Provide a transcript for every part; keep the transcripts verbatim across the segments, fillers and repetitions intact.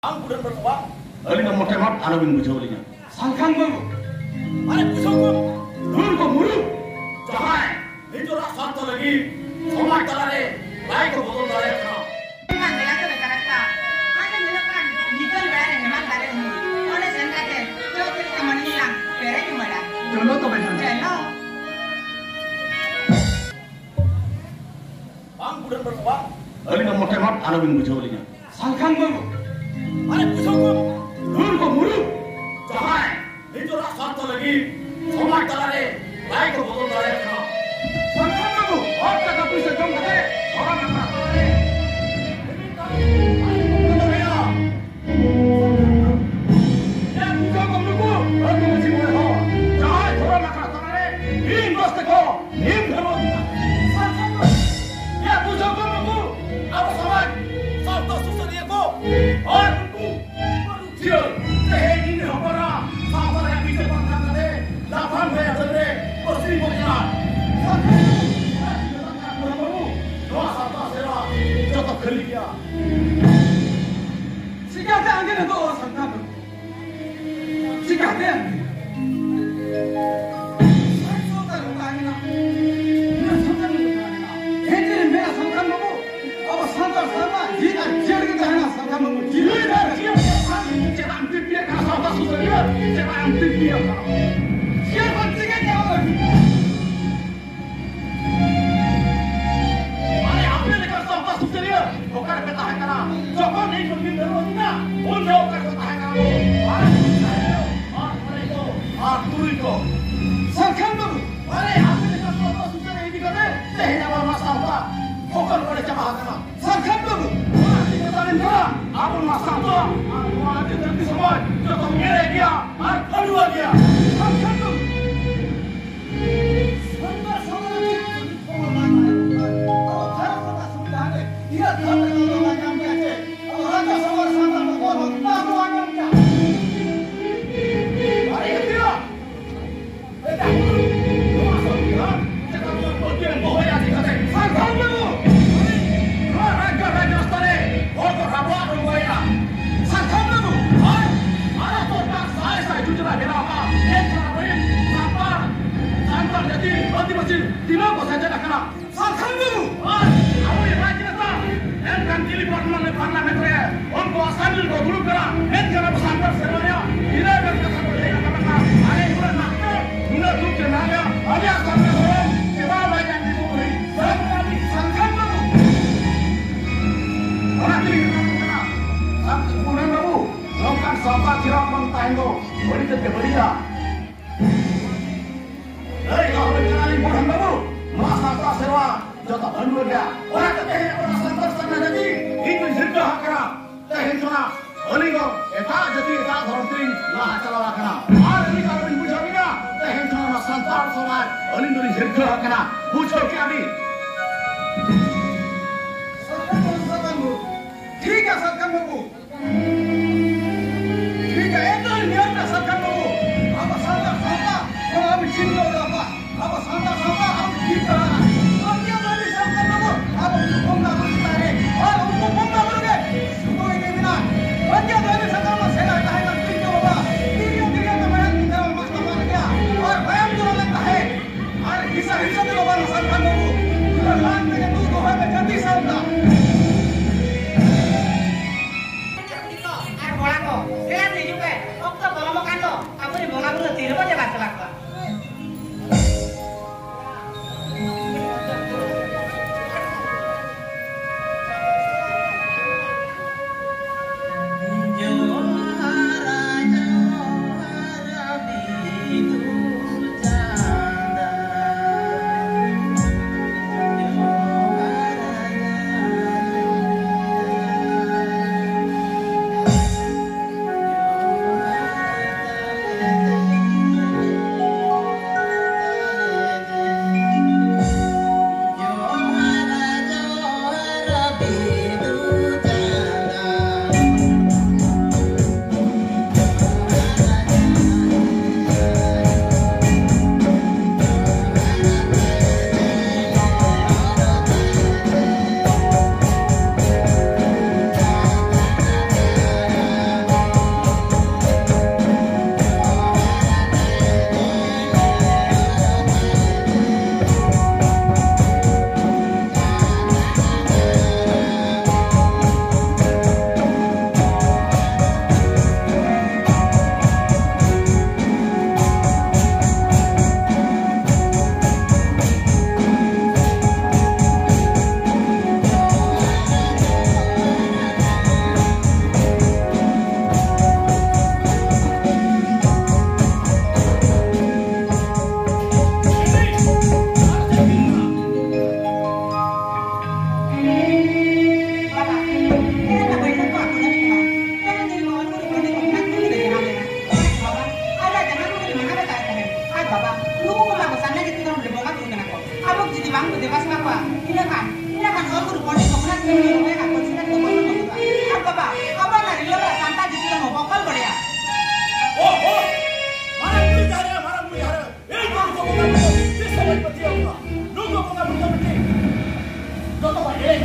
ᱵᱟᱝ ᱩᱰᱟᱹᱱ ᱵᱟᱹᱱᱩᱜᱼᱟ᱾ ᱟᱹᱞᱤᱧ ᱫᱚ ᱢᱚᱴᱮ ᱢᱟᱴ ᱟᱞᱚᱵᱤᱱ ᱵᱩᱡᱷᱟᱹᱣ ᱞᱤᱧᱟ᱾ ᱥᱟᱞᱠᱷᱟᱱ ᱵᱟᱹᱵᱩ᱾ ᱟᱨᱮ ᱵᱩᱡᱷᱟᱹᱣ ᱠᱚᱢ᱾ ᱫᱷᱩᱨ ᱠᱚ ᱢᱩᱨᱩ᱾ ᱡᱟᱦᱟᱸᱭ ᱱᱤᱡᱮᱨᱟᱜ ᱥᱟᱨᱛᱷᱚ ᱞᱟᱹᱜᱤᱫ ᱥᱚᱢᱟᱡᱽ ᱛᱟᱞᱟᱨᱮ ᱨᱟᱭ ᱠᱚ ᱵᱚᱫᱚᱞ ᱫᱟᱲᱮᱭᱟᱜ ᱠᱟᱱᱟ᱾ ᱚᱱᱟ ᱫᱮᱭᱟ ᱠᱚ ᱞᱮᱠᱟ ᱨᱟᱥᱛᱟ᱾ ᱟᱨ ᱧᱮᱞᱚᱜ ᱠᱟᱱ ᱧᱤᱛᱚᱞ ᱵᱮᱲᱟ ᱨᱮ ᱦᱮᱢᱟᱞ ᱫᱟᱨᱮ ᱩᱢᱩᱞ᱾ ᱚᱸᱰᱮ ᱥᱮᱱ ᱠᱟᱛᱮ ᱪᱚ ᱪᱮᱫ ᱞᱮᱠᱟ ᱢᱟᱹᱱᱢᱤ ᱞᱟᱝ ᱯᱮᱨᱮᱡ ᱩᱢᱟᱹᱲᱟ᱾ ᱪᱚᱞᱚ ᱛᱚᱵᱮ ᱠᱷᱟᱱ᱾ ᱪᱚᱞᱚ᱾ ᱵᱟᱝ ᱩᱰᱟᱹᱱ ᱵᱟᱹᱱᱩᱜᱼᱟ᱾ ᱟᱹᱞᱤᱧ ᱫᱚ ᱢᱚᱴᱮ ᱢᱟᱴ ᱟᱞᱚᱵᱤᱱ ᱵᱩᱡᱷᱟᱹᱣ ᱞᱤᱧᱟ᱾ ᱥᱟᱞᱠᱷᱟᱱ ᱵᱟᱹᱵᱩ᱾ ᱟᱨᱮ ᱵᱩᱡᱷᱟᱹᱣ ᱠᱚᱢ᱾ ᱫᱷᱩᱨ ᱠᱚ ᱢᱩᱨᱩ᱾ ᱡᱟᱦᱟᱸᱭ ᱱᱤᱡᱮᱨᱟᱜ ᱥᱟᱨᱛᱷᱚ ᱞᱟᱹᱜᱤᱫ ᱥᱚᱢᱟᱡᱽ ᱛᱟᱞᱟᱨᱮ ᱨᱟᱭ ᱠᱚ ᱵᱚᱫᱚᱞ ᱫᱟᱲᱮᱭᱟᱜ ᱠᱟᱱᱟ᱾ ᱥᱟᱞᱠᱷᱟᱱ ᱵᱟᱹᱵᱩ, ᱦᱚᱲ ᱴᱟᱠᱟ ᱯᱩᱭᱥᱟᱹ ᱡᱚᱢ ᱠᱟᱛᱮ ᱦᱚᱲ ᱟᱠᱷᱲᱟ ᱛᱟᱞᱟᱨᱮ ᱢᱤᱢᱤᱫᱴᱟᱝ ᱨᱟᱭ ᱠᱚ ᱵᱚᱫᱚᱞ ᱫᱟᱲᱮᱭᱟᱜᱼᱟ᱾ ᱮ ᱵᱩᱡᱷᱟᱹᱣ ᱠᱚᱢ ᱱᱩᱠᱩ ᱟᱹᱛᱩ ᱢᱟᱹᱡᱷᱤ ᱢᱚᱬᱮ ᱦᱚᱲ, ᱡᱟᱦᱟᱸᱭ ᱫᱷᱚᱨᱚᱢ ᱟᱠᱷᱲᱟ ᱛᱟᱞᱟᱨᱮ ᱵᱤᱱ ᱫᱳᱥ ᱛᱮᱠᱚ ᱱᱤᱢ ᱫᱷᱚᱨᱚᱢ ᱮᱫᱟ᱾ ᱮ ᱵᱩᱡᱷᱟᱹᱣ ᱠᱚᱢ ᱱᱩᱠᱩ ᱟᱵᱚ ᱥᱚᱢᱟᱡᱽ ᱥᱟᱶᱛᱟ ᱥᱩᱥᱟᱹᱨᱤᱭᱟᱹ ᱠᱚ, ᱟᱨ ᱩᱱᱠᱩ ᱯᱟᱹᱨᱩᱠᱷᱤᱭᱟᱹ ᱛᱮᱦᱮᱧ ᱤᱧ ᱦᱚᱯᱚᱱᱟ ᱥᱟᱶᱛᱟ ᱨᱮᱭᱟᱜ ᱵᱤᱪᱟᱹᱨ ᱵᱟᱝ ᱠᱟᱛᱮ ᱞᱟᱯᱷᱟᱝ ᱦᱚᱭ ᱟᱫᱚᱨ ᱨᱮ ᱯᱟᱹᱥᱤ ᱜᱚᱡ ᱮᱱᱟ᱾ ᱱᱚᱣᱟ ᱥᱟᱶᱛᱟ ᱥᱮᱨᱣᱟ ᱡᱚᱛᱚ ᱠᱷᱟᱹᱞᱤ ᱜᱮᱭᱟ᱾ ᱪᱤᱠᱟᱹᱛᱮ ᱟᱸᱜᱮᱱ ᱦᱚᱫᱚᱜᱼᱟ ᱥᱟᱱᱛᱟᱲ ᱫᱚ? ᱪᱤᱠᱟᱹᱛᱮ ᱟᱸᱜᱮᱱ? ᱥᱟᱱᱛᱟᱲ ᱫᱚ ᱛᱟᱦᱮᱸ ᱠᱟᱱᱟ᱾ ᱤᱱᱟᱹ ᱥᱟᱱᱛᱟᱲ ᱫᱚ ᱛᱟᱦᱮᱸ ᱠᱟᱱᱟ᱾ ᱦᱮᱸ, ᱪᱮᱫ ᱮᱢ ᱢᱮᱱᱟ ᱥᱟᱱᱛᱟᱲ ᱵᱟᱹᱵᱩ? ᱟᱵᱚ ᱥᱟᱱᱛᱟᱲ ᱥᱟᱶᱛᱟ ᱡᱤᱣᱤ ᱟᱨ ᱡᱤᱭᱟᱹᱲ ᱜᱮ ᱛᱟᱦᱮᱱᱟ ᱥᱟᱱᱛᱟᱲ ᱵᱟᱹᱵᱩ᱾ ᱡᱤᱣᱤ ᱟᱨ ᱡᱤᱭᱟᱹᱲ ᱜᱮ ᱛᱟᱦᱮᱱᱟ᱾ ᱪᱮᱫᱟᱜ ᱮᱢ ᱛᱤᱨᱯᱤᱭᱮᱫ ᱠᱟᱱᱟ ᱥᱟᱶᱛᱟ ᱥᱩᱥᱟᱹᱨᱤᱭᱟᱹ? ᱪᱮᱫᱟᱜ ᱮᱢ ᱛᱤᱨᱯᱤᱭᱮᱫ ᱠᱟᱱᱟ? ᱪᱮᱫ ᱵᱚᱱ ᱪᱤᱠᱟᱹ ᱠᱮᱭᱟ ᱟᱵᱚ? ᱢᱟᱱᱮ ᱟᱯᱮ ᱞᱮᱠᱟ ᱥᱟᱶᱛᱟ ᱥᱩᱥᱟᱹᱨᱤᱭᱟᱹ ᱚᱠᱟ ᱨᱮᱯᱮ ᱛᱟᱦᱮᱸ ᱠᱟᱱᱟ? ᱡᱚᱠᱷᱚᱱ ᱤᱧ ᱠᱷᱚᱱ ᱵᱤᱱ ᱵᱮᱨᱚᱫ ᱮᱱᱟ, ᱩᱱ ᱡᱚᱦᱚᱜ ᱚᱠᱟ ᱨᱮᱯᱮ ᱛᱟᱦᱮᱸ ᱠᱟᱱᱟ? ᱟᱨ ᱟᱨ ᱢᱚᱬᱮ ᱠᱚ, ᱟᱨ ᱛᱩᱨᱩᱭ ᱠᱚ᱾ ᱥᱟᱞᱠᱷᱟᱱ ᱵᱟᱹᱵᱩ᱾ ᱢᱟᱱᱮ ᱟᱯᱮ ᱞᱮᱠᱟ ᱥᱟᱶᱛᱟ ᱥᱩᱥᱟᱹᱨᱤᱭᱟᱹ ᱤᱫᱤ ᱠᱟᱛᱮ ᱛᱮᱦᱮᱧ ᱟᱵᱚ ᱱᱚᱣᱟ ᱥᱟᱶᱛᱟ ᱦᱚᱯᱚᱱ ᱠᱚᱞᱮ ᱪᱟᱵᱟ ᱟᱠᱟᱱᱟ᱾ ᱥᱟᱞᱠᱷᱟᱱ ᱵᱟᱹᱵᱩ᱾ ᱱᱚᱣᱟ ᱤᱫᱤ ᱠᱟᱛᱮ ᱟᱹᱞᱤᱧ ᱫᱚ ᱟᱵᱚ ᱱᱚᱣᱟ ᱥᱟᱶᱛᱟ ᱟᱨ ᱱᱚᱣᱟ ᱟᱹᱫᱤᱵᱟᱹᱥᱤ ᱥᱚᱢᱟᱡᱽ ᱡᱚᱛᱚ ᱮᱲᱮ ᱜᱮᱭᱟ ᱟᱨ ᱯᱷᱟᱹᱰᱩᱣᱟᱹ ᱜᱮᱭᱟ᱾ ᱥᱟᱞᱠᱷᱟᱱ ᱵᱟᱹᱵᱩ᱾ ᱥᱟᱱᱛᱟᱲ ᱥᱚᱢᱟᱡᱽ ᱨᱮ ᱪᱮᱫ ᱠᱷᱚᱵᱚᱨ ᱵᱟᱝ ᱛᱟᱦᱮᱸ ᱠᱟᱱᱟ? ᱟᱵᱚ ᱵᱷᱟᱨᱚᱛ ᱥᱚᱨᱠᱟᱨ ᱥᱚᱝᱵᱤᱫᱷᱟᱱ ᱨᱮ ᱤᱱᱟᱹ ᱫᱷᱟᱣ ᱨᱮ ᱟᱵᱚ ᱵᱟᱝ ᱧᱟᱢ ᱠᱮᱭᱟ ᱪᱮ? ᱟᱵᱚ ᱨᱟᱡᱽᱡᱚ ᱥᱚᱵᱷᱟ ᱨᱮ ᱥᱟᱱᱛᱟᱲ ᱠᱚ ᱚᱞ ᱦᱚᱸ ᱵᱟᱝ ᱧᱟᱢ ᱠᱮᱭᱟ᱾ ᱟᱨ ᱤᱭᱟᱹ ᱛᱮᱭᱟᱜ ᱮᱴᱟᱜ ᱱᱚᱣᱟ ᱥᱚᱝᱵᱤᱫᱷᱟᱱ ᱪᱮᱛᱟᱱ ᱨᱮ ᱯᱟᱹᱛᱭᱟᱹᱣ ᱫᱚᱦᱚᱭᱟ ᱪᱤᱠᱟᱹᱛᱮ? ᱥᱟᱱᱛᱟᱲ ᱫᱚ ᱱᱚᱣᱟ ᱨᱟᱡᱽ ᱨᱟᱡᱽ ᱨᱟᱥᱛᱟ ᱨᱮ ᱦᱚᱲ ᱠᱚ ᱨᱟᱯᱟᱜ ᱨᱚᱝᱜᱚᱭᱮᱫᱼᱟ᱾ ᱟᱨ ᱟᱵᱚᱭᱤᱡ ᱨᱟᱡᱽ ᱱᱮᱛᱟ ᱢᱮᱱᱠᱷᱟᱱ ᱫᱤᱞᱞᱤ ᱯᱟᱨᱞᱟᱢᱮᱱᱴ, ᱯᱟᱨᱞᱟᱢᱮᱱᱴ ᱨᱮ ᱩᱱᱠᱩ ᱟᱥᱮᱢᱵᱞᱤ ᱨᱮᱠᱚ ᱫᱩᱲᱩᱵ ᱠᱟᱱᱟ, ᱢᱮᱱᱠᱷᱟᱱ ᱟᱵᱚ ᱥᱟᱱᱛᱟᱲ ᱥᱮᱨᱣᱟ ᱨᱮᱭᱟᱜ ᱤᱱᱟᱹ ᱠᱟᱛᱷᱟ ᱠᱚ ᱞᱟᱹᱭ ᱟᱠᱟᱫᱟ᱾ ᱟᱞᱮ ᱠᱚᱨᱮᱱ ᱰᱟᱠᱛᱟᱨ ᱱᱩᱱᱟᱹᱜ ᱫᱩᱠ ᱪᱮ ᱱᱟᱦᱟᱜ ᱟᱞᱮᱭᱟᱜ ᱥᱟᱱᱛᱟᱲ ᱫᱷᱚᱨᱚᱢ ᱪᱮᱫᱟᱜ ᱵᱟᱭ ᱧᱟᱢ ᱤᱫᱤ ᱠᱚ ᱠᱟᱱᱟ? ᱥᱟᱱᱛᱟᱲ ᱥᱟᱱᱛᱟᱲ ᱵᱟᱹᱵᱩ, ᱚᱱᱟ ᱛᱮᱞᱤᱧ ᱢᱮᱛᱟ ᱠᱚ ᱠᱟᱱᱟ, ᱥᱟᱱᱛᱟᱲ ᱵᱩᱰᱷᱟᱹᱱ ᱵᱟᱹᱵᱩ, ᱱᱚᱝᱠᱟᱱ ᱥᱟᱶᱛᱟ ᱪᱮᱦᱨᱟ ᱵᱟᱝ ᱛᱟᱦᱮᱱ ᱫᱚ ᱵᱟᱹᱲᱤᱡ ᱛᱮᱫ ᱜᱮ ᱵᱟᱹᱲᱤᱡᱟ᱾ ᱞᱟᱹᱭ ᱫᱚᱦᱚ ᱟᱹᱧ ᱠᱟᱱᱟᱞᱤᱧ ᱵᱩᱰᱷᱟᱹᱱ ᱵᱟᱹᱵᱩ, ᱱᱚᱣᱟ ᱥᱟᱶᱛᱟ ᱥᱮᱨᱣᱟ ᱡᱚᱛᱚ ᱵᱟᱹᱱᱩᱜ ᱜᱮᱭᱟ᱾ ᱚᱱᱟ ᱛᱮ ᱛᱮᱦᱮᱧ ᱟᱵᱚ ᱥᱟᱱᱛᱟᱲ ᱥᱟᱨᱱᱟ ᱡᱟᱹᱛᱤ ᱤᱧ ᱫᱚᱧ ᱦᱤᱨᱠᱟᱹ ᱟᱠᱟᱱᱟ᱾ ᱛᱮᱦᱮᱧ ᱠᱷᱚᱱᱟᱜ ᱟᱹᱞᱤᱧ ᱫᱚ ᱮᱴᱟᱜ ᱡᱟᱹᱛᱤ, ᱮᱴᱟᱜ ᱫᱷᱚᱨᱚᱢ ᱛᱮᱞᱤᱧ ᱞᱟᱦᱟ ᱪᱟᱞᱟᱣ ᱟᱠᱟᱱᱟ᱾ ᱟᱨ ᱟᱹᱞᱤᱧ ᱟᱞᱚᱵᱤᱱ ᱵᱩᱡᱷᱟᱹᱣ ᱞᱤᱧᱟ, ᱛᱮᱦᱮᱧ ᱠᱷᱚᱱᱟᱜ ᱱᱚᱣᱟ ᱥᱟᱱᱛᱟᱲ ᱥᱚᱢᱟᱡᱽ ᱟᱹᱞᱤᱧ ᱫᱚᱞᱤᱧ ᱦᱤᱨᱠᱟᱹ ᱟᱠᱟᱱᱟ᱾ ᱵᱩᱡᱷᱟᱹᱣ ᱠᱮᱜᱼᱟ ᱵᱤᱱ? ᱥᱟᱨᱱᱟ ᱫᱷᱚᱨᱚᱢ ᱥᱟᱨᱱᱟ ᱵᱟᱹᱵᱩ, ᱴᱷᱤᱠ ᱜᱮᱭᱟ ᱥᱟᱨᱱᱟ ᱵᱟᱹᱵᱩ᱾ ᱴᱷᱤᱠ ᱜᱮᱭᱟ, ᱮᱠᱫᱚᱢ ᱱᱤᱭᱟᱹ ᱨᱮᱱᱟᱜ ᱥᱟᱨᱱᱟ ᱵᱟᱹᱵᱩ᱾ ᱟᱵᱚ ᱥᱟᱱᱛᱟᱲ ᱥᱟᱶᱛᱟ, ᱚᱱᱟ ᱟᱵᱚ ᱪᱤᱱᱛᱟᱹ ᱫᱚ ᱟᱵᱚ, ᱟᱵᱚ ᱥᱟᱱᱛᱟᱲ ᱥᱟᱶᱛᱟ ᱟᱵᱚ ᱴᱷᱤᱠ ᱠᱟᱱᱟ᱾ ᱯᱟᱹᱧᱡᱟᱵ ᱟᱹᱰᱤ ᱥᱟᱱᱛᱟᱲ ᱵᱟᱹᱵᱩ, ᱟᱵᱚ ᱩᱱᱠᱩ ᱵᱚᱸᱜᱟ ᱵᱩᱨᱩ ᱪᱮᱛᱟᱱ ᱨᱮ, ᱟᱨ ᱩᱱᱠᱩ ᱵᱚᱸᱜᱟ ᱵᱩᱨᱩ ᱜᱮ ᱥᱩᱫᱷᱩ ᱤᱫᱤ ᱢᱮᱱᱟᱜ᱾ ᱯᱟᱹᱧᱡᱟᱵ ᱟᱹᱰᱤ ᱥᱟᱱᱛᱟᱲ ᱢᱟ ᱥᱮᱫᱟᱭ ᱛᱟᱦᱮᱸ ᱠᱟᱱ ᱯᱤᱞᱪᱩ ᱵᱟᱵᱟ, ᱛᱤᱨᱭᱳ, ᱛᱤᱨᱭᱳ ᱛᱮ ᱢᱮᱬᱦᱮᱫ ᱛᱤ ᱛᱮ ᱢᱟᱥᱴᱟᱨ ᱢᱟ ᱨᱮᱜᱮ, ᱟᱨ ᱵᱟᱭᱟᱢ ᱫᱩᱨᱟᱹᱝ ᱞᱮᱱ ᱛᱟᱦᱮᱸ᱾ ᱟᱨ ᱦᱤᱥᱟᱹ ᱦᱤᱥᱟᱹ ᱛᱮᱫᱚ ᱵᱟᱝ ᱥᱟᱱᱛᱟᱲ ᱵᱟᱹᱵᱩ, ᱯᱩᱨᱟᱹ ᱞᱟᱝ ᱛᱮᱜᱮ ᱫᱩᱜ ᱫᱚᱦᱚᱭ ᱢᱮ ᱡᱟᱹᱛᱤ ᱥᱟᱶᱛᱟ᱾ ᱟᱨ ᱠᱚᱲᱟ ᱠᱚ, ᱫᱮᱞᱟ ᱥᱮ ᱦᱤᱡᱩᱜ ᱯᱮ, ᱚᱠᱛᱚ ᱯᱚᱞᱚᱢᱚᱜ ᱠᱟᱱ ᱫᱚ, ᱟᱵᱚᱨᱮᱱ ᱵᱚᱸᱜᱟ ᱵᱩᱨᱩ ᱫᱚ ᱛᱤᱨᱮᱵᱚ ᱫᱮᱵᱟ ᱥᱮᱵᱟ ᱠᱚᱣᱟ?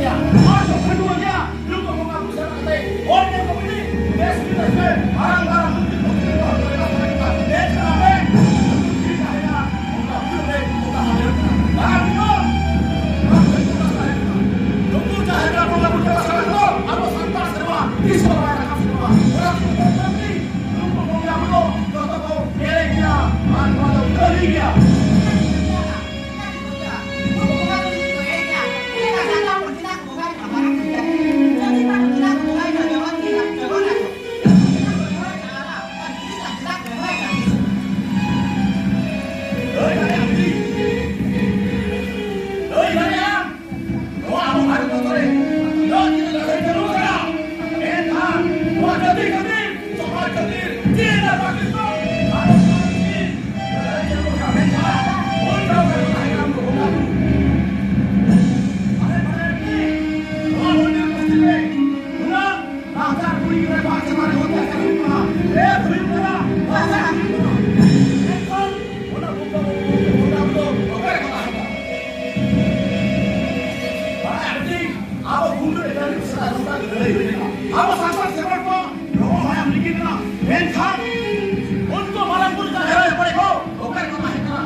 ᱱᱚᱣᱟ ᱫᱚ ᱠᱷᱟᱹᱰᱩᱣᱟᱹ ᱜᱮᱭᱟ᱾ ᱱᱩᱠᱩ ᱵᱚᱸᱜᱟ ᱵᱩᱨᱩ ᱥᱮᱵᱟ ᱠᱟᱛᱮ ᱦᱚᱲ ᱧᱮᱞ ᱠᱚ ᱤᱫᱤ, ᱵᱮᱥ ᱵᱮᱥ ᱛᱮ ᱢᱟᱨᱟᱝ ᱢᱟᱨᱟᱝ ᱢᱚᱱᱫᱤᱨ ᱠᱚ ᱵᱮᱱᱟᱣ ᱠᱟᱛᱮ ᱵᱮᱥ ᱵᱮᱥ ᱛᱮ ᱢᱚᱱᱫᱤᱨ ᱛᱟᱦᱮᱱᱟ᱾ ᱵᱚᱸᱜᱟ ᱵᱩᱨᱩ ᱨᱮ ᱵᱚᱸᱜᱟ ᱦᱟᱡᱟᱨ ᱠᱟᱱᱟ᱾ ᱵᱟᱝ ᱦᱩᱭᱩᱜᱼᱟ᱾ ᱱᱩᱠᱩ ᱡᱟᱦᱮᱨ ᱜᱟᱲ ᱵᱚᱸᱜᱟ ᱵᱩᱨᱩ ᱥᱮᱵᱟ ᱠᱟᱛᱮ ᱫᱚ ᱟᱵᱚ ᱥᱟᱱᱛᱟᱲ ᱥᱮᱨᱣᱟ ᱛᱤᱥ ᱦᱚᱸ ᱵᱟᱭ ᱨᱟᱠᱟᱵ ᱥᱮᱨᱣᱟ᱾ ᱚᱱᱟ ᱠᱷᱟᱹᱛᱤᱨ ᱱᱩᱠᱩ ᱵᱚᱸᱜᱟ ᱵᱩᱨᱩ ᱡᱚᱛᱚ ᱠᱚ ᱮᱲᱮ ᱜᱮᱭᱟ ᱟᱨ ᱱᱚᱣᱟ ᱫᱚ ᱠᱷᱟᱹᱞᱤ ᱜᱮᱭᱟ᱾ ᱱᱚᱣᱟ ᱟᱵᱚ ᱵᱷᱟᱨᱚᱛ ᱵᱚᱨᱥᱚ ᱨᱮ ᱡᱟᱹᱛᱤ ᱞᱟᱹᱲᱦᱟᱹᱭ ᱪᱟᱹᱞᱩ ᱟᱠᱟᱱᱟ᱾ ᱢᱮᱱᱠᱷᱟᱱ ᱱᱚᱣᱟ ᱡᱟᱹᱛᱤ ᱠᱷᱟᱹᱛᱤᱨ, ᱥᱚᱢᱟᱡᱽ ᱠᱷᱟᱹᱛᱤᱨ, ᱪᱮᱫ ᱟᱨ ᱯᱟᱠᱤᱥᱛᱟᱱ ᱵᱷᱟᱨᱚᱛ ᱠᱷᱟᱹᱛᱤᱨ ᱞᱟᱹᱲᱦᱟᱹᱭ ᱪᱟᱹᱞᱩ ᱟᱠᱟᱱᱟ᱾ ᱢᱮᱱᱠᱷᱟᱱ ᱩᱱ ᱡᱚᱦᱚᱜ ᱨᱮ ᱛᱟᱦᱮᱸ ᱠᱟᱱᱟ ᱩᱱᱠᱩ ᱵᱚᱸᱜᱟ ᱵᱩᱨᱩ᱾ ᱟᱞᱮ ᱵᱟᱲᱟᱭ ᱯᱮ, ᱱᱚᱣᱟ ᱢᱚᱱᱫᱤᱨ ᱢᱚᱥᱡᱤᱫ ᱨᱮ ᱩᱱᱟᱹᱜ ᱱᱟᱦᱟᱪᱟᱨ ᱠᱩᱲᱤ ᱜᱤᱫᱽᱨᱟᱹ ᱠᱚᱣᱟᱜ ᱪᱮᱛᱟᱱ ᱨᱮ ᱚᱛᱛᱟᱪᱟᱨ ᱦᱩᱭᱩᱜ ᱠᱟᱱᱟ, rape ᱦᱩᱭᱩᱜ ᱠᱟᱱᱟ, ᱱᱟᱦᱟᱪᱟᱨ ᱦᱩᱭᱩᱜ ᱠᱟᱱᱟ᱾ ᱢᱮᱱᱠᱷᱟᱱ ᱚᱱᱟ ᱵᱚᱸᱜᱟ ᱵᱩᱨᱩ, ᱵᱚᱸᱜᱟ ᱵᱩᱨᱩ ᱚᱠᱟ ᱨᱮᱠᱚ ᱛᱟᱦᱮᱸ ᱠᱟᱱᱟ? ᱵᱟᱲᱟᱭ ᱟᱹᱰᱤ ᱟᱵᱚ ᱜᱩᱱᱰᱟᱹ ᱮᱴᱟᱜ ᱥᱮᱫᱟᱭ ᱱᱚᱝᱠᱟ ᱜᱮ ᱞᱟᱹᱲᱦᱟᱹᱭ ᱦᱩᱭ ᱞᱮᱱᱟ᱾ ᱟᱵᱚ ᱥᱟᱱᱛᱟᱲ ᱥᱮᱨᱣᱟ ᱠᱚ ᱞᱚᱵᱚ ᱢᱟᱭᱟᱢ ᱞᱤᱸᱜᱤ ᱞᱮᱱᱟ, ᱢᱮᱱᱠᱷᱟᱱ ᱩᱱᱠᱩ ᱢᱟᱨᱟᱝ ᱵᱩᱨᱩ ᱡᱟᱦᱮᱨ ᱟᱭᱳ ᱠᱚᱨᱮ ᱠᱚ ᱚᱠᱟ ᱨᱮᱠᱚ ᱛᱟᱦᱮᱸ ᱠᱟᱱᱟ?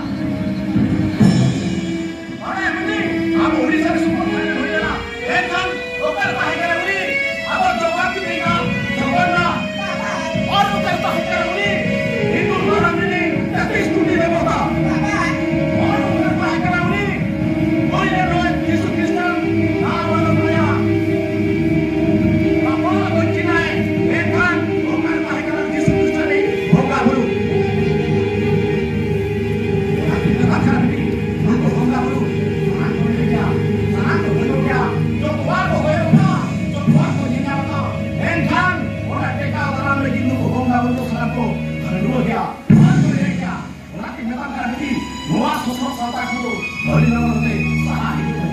ᱵᱟᱲᱟᱭ ᱟᱹᱰᱤ ᱟᱵᱚ ᱳᱰᱤᱥᱟ ᱨᱮ ᱥᱩᱯᱚᱨ ᱯᱷᱟᱭᱱᱟᱞ ᱦᱩᱭ ᱞᱮᱱᱟ, ᱢᱮᱱᱠᱷᱟᱱ ᱚᱠᱟ ᱨᱮ ᱛᱟᱦᱮᱸ ᱠᱟᱱᱟ ᱩᱱᱤ? ᱟᱵᱚ ᱡᱚᱜᱚᱱᱱᱟᱛᱷ ᱢᱮᱱᱟᱜ ᱡᱚᱜᱚᱱᱱᱟᱛᱷ᱾ ᱟᱨ ᱚᱠᱟ ᱨᱮ ᱛᱟᱦᱮᱸ ᱠᱟᱱᱟ ᱩᱱᱤ? ᱦᱤᱱᱫᱩ ᱫᱷᱚᱨᱚᱢ ᱨᱤᱱᱤᱡ ᱛᱮᱛᱨᱤᱥ ᱠᱳᱴᱤ ᱫᱮᱵᱚᱛᱟ᱾ ᱟᱨ ᱚᱠᱟ ᱨᱮ ᱛᱟᱦᱮᱸ ᱠᱟᱱᱟ ᱩᱱᱤ? ᱦᱩᱭ ᱞᱮᱱ ᱱᱚᱜᱼᱚᱭ ᱡᱤᱥᱩ ᱠᱷᱨᱤᱥᱴᱟᱱ ᱱᱟᱣᱟ ᱵᱚᱱ ᱵᱟᱲᱟᱭᱟ᱾ ᱵᱟᱵᱟ ᱫᱚ ᱪᱤᱱᱟᱭ, ᱢᱮᱱᱠᱷᱟᱱ ᱚᱠᱟ ᱨᱮ ᱛᱟᱦᱮᱸ ᱠᱟᱱᱟ ᱡᱤᱥᱩ ᱠᱷᱨᱤᱥᱴᱟᱱ ᱨᱤᱱ ᱵᱚᱸᱜᱟ ᱵᱩᱨᱩ? ᱚᱱᱟ ᱠᱤᱱ ᱠᱟᱛᱷᱟ ᱠᱟᱱᱟ ᱠᱤ? ᱱᱩᱠᱩ ᱵᱚᱸᱜᱟ ᱵᱩᱨᱩ ᱥᱟᱱᱟᱢ ᱠᱚ ᱧᱮᱞ ᱜᱮᱭᱟ, ᱥᱟᱱᱟᱢ ᱠᱚ ᱵᱩᱡᱷᱟᱹᱣ ᱜᱮᱭᱟ, ᱡᱚᱛᱚᱣᱟᱜ ᱠᱚ ᱦᱩᱭᱩᱜᱼᱟ, ᱡᱚᱛᱚᱣᱟᱜ ᱠᱚ ᱧᱮᱧᱟᱢᱟ᱾ ᱢᱮᱱᱠᱷᱟᱱ ᱚᱱᱟ ᱴᱮᱠᱟᱣ ᱫᱟᱨᱟᱢ ᱞᱟᱹᱜᱤᱫ ᱱᱩᱠᱩ ᱵᱚᱸᱜᱟ ᱵᱩᱨᱩ ᱫᱚ ᱥᱟᱱᱟᱢ ᱠᱚ ᱦᱟᱹᱰᱩᱣᱟᱹ ᱜᱮᱭᱟ, ᱵᱟᱝ ᱠᱚ ᱮᱲᱮ ᱜᱮᱭᱟ᱾ ᱚᱱᱟᱛᱮᱧ ᱢᱮᱛᱟᱢ ᱠᱟᱱᱟ ᱵᱤᱴᱤ, ᱱᱚᱣᱟ ᱥᱚᱥᱚᱨ ᱥᱟᱶᱛᱟ ᱠᱷᱚᱱ ᱫᱚ ᱟᱹᱰᱤ ᱞᱚᱜᱚᱱ ᱛᱮ ᱥᱟᱦᱟ ᱦᱤᱡᱩᱜ ᱢᱮ᱾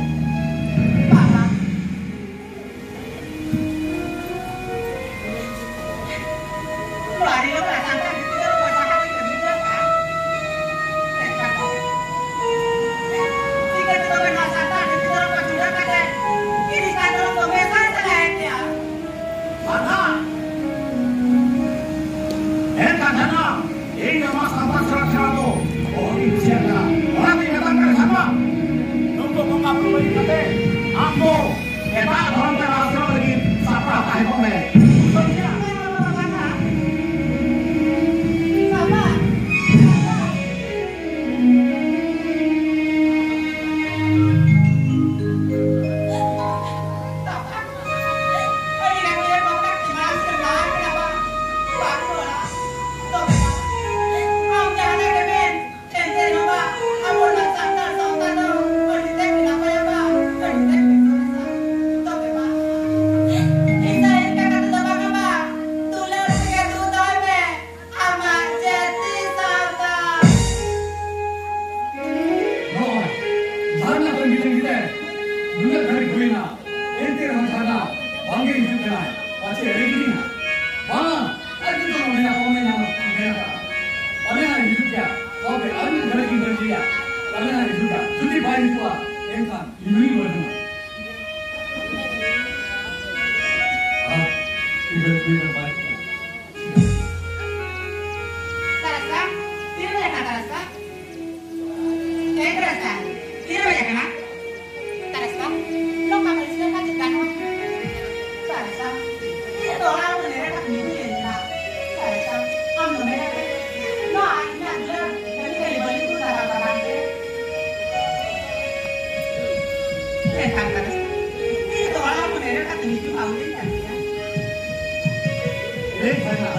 ᱦᱮᱡ ᱞᱮᱱᱟ᱾